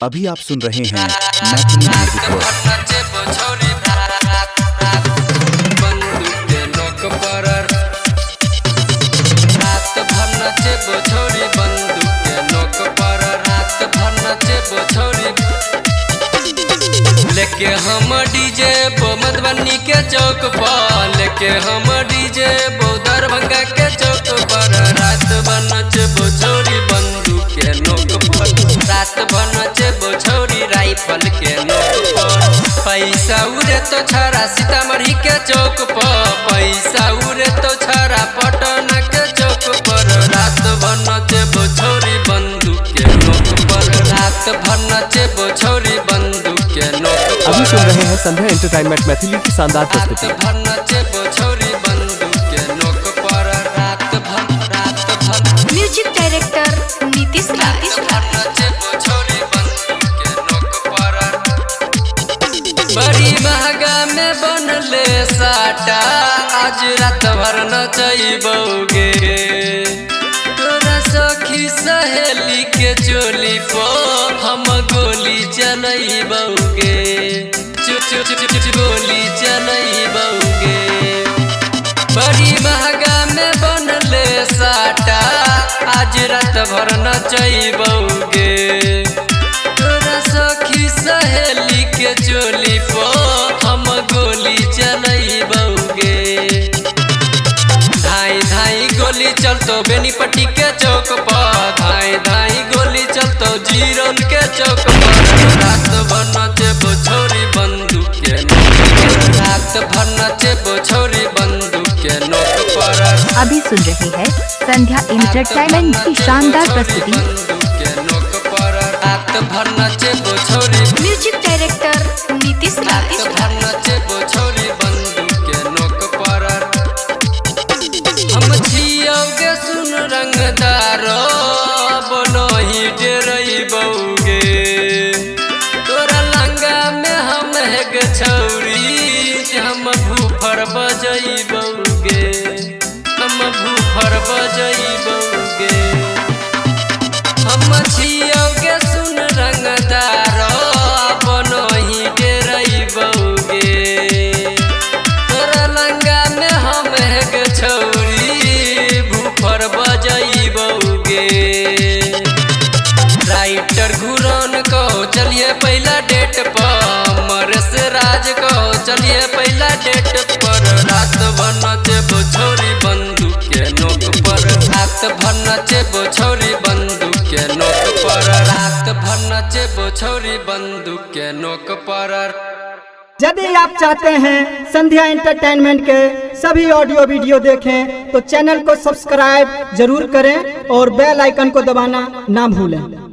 अभी आप सुन रहे हैं मैथिली म्यूजिक वर्ल्ड। लेके हम डीजे बो मधुबनी के चौक पर, लेके हम डीजे बो दरभंगा के चौक पर, रात भर नचबो छौरी बंदूक के नोक पर, रात भर नचबो छौरी राइफल के नोक पर। पैसा उड़े तो छड़ा सीतामढ़ी के चौक पर, पैसा उड़े तो छड़ा पटना के चौक पर, रात भर नचबो छौरी बंदूक के नोक पर, रात भर नचबो छौरी बंदूक के नोक पर। अभी सुन रहे हैं संध्या एंटरटेनमेंट मैथिली की शानदार रात प्रस्तुति। भर नचबो छौरी बंदूक के नोक पर, रात भर, रात भर, म्यूजिक डायरेक्टर नीतीश राज। भर नचबो छौरी बंदूक के नोक पर। बड़ी महंगा में बनले साटा, आज रात भर नचैबौगे, तोरा सखी सहेली के चोली पर हम गोली चलैबौगे, चु चु चु चु चु गोली चलैबौगे। बड़ी महंगा में बनले साटा, आज रात भर नचैबौगे, तोरा सखी सहेली के चोली पर हम गोली चलैबौगे। धाई धाई गोली चलतो बेनीपट्टी के चौक पर, धाई धाई गोली चलतो जीरन के चौक पर, रात भर नचबो छौरी बंदूक के नोक पर, रात भर नचबो छौरी बंदूक के नोक पर। अभी सुन रहे हैं संध्या एंटरटेनमेंट की शानदार प्रस्तुति। बंदूक के नोक पर, रात भर नचबो छौरी, म्यूजिक डायरेक्टर नीतीश राज। रात भर नचबो छौरी बंदूक के नोक पर। हम छियौगे सुन रंगदारो, बोलो ही डरैबौगे, तोरा लंगा में हम हेग छौरी, हम भूफर बजैबौगे, हम भूफर बजैबौगे। हम छियौगे सुन रंगदारो, बोलो ही डरैबौगे, तोरा लंगा में हम हेग छौरी, भूफर बजैबौगे। राइटर घुरन कहो चलिए पहला डेट पर, मरेश राज कहो चलिए पहला डेट पर, रात भर नचबो छौरी बंदूक के नोक पर, रात भर नचबो छौरी बंदूक के नोक पर, रात भर नचबो छौरी बंदूक के नोक पर। यदि आप चाहते हैं संध्या एंटरटेनमेंट के सभी ऑडियो वीडियो देखें तो चैनल को सब्सक्राइब जरूर करें और बेल आइकन को दबाना ना भूलें।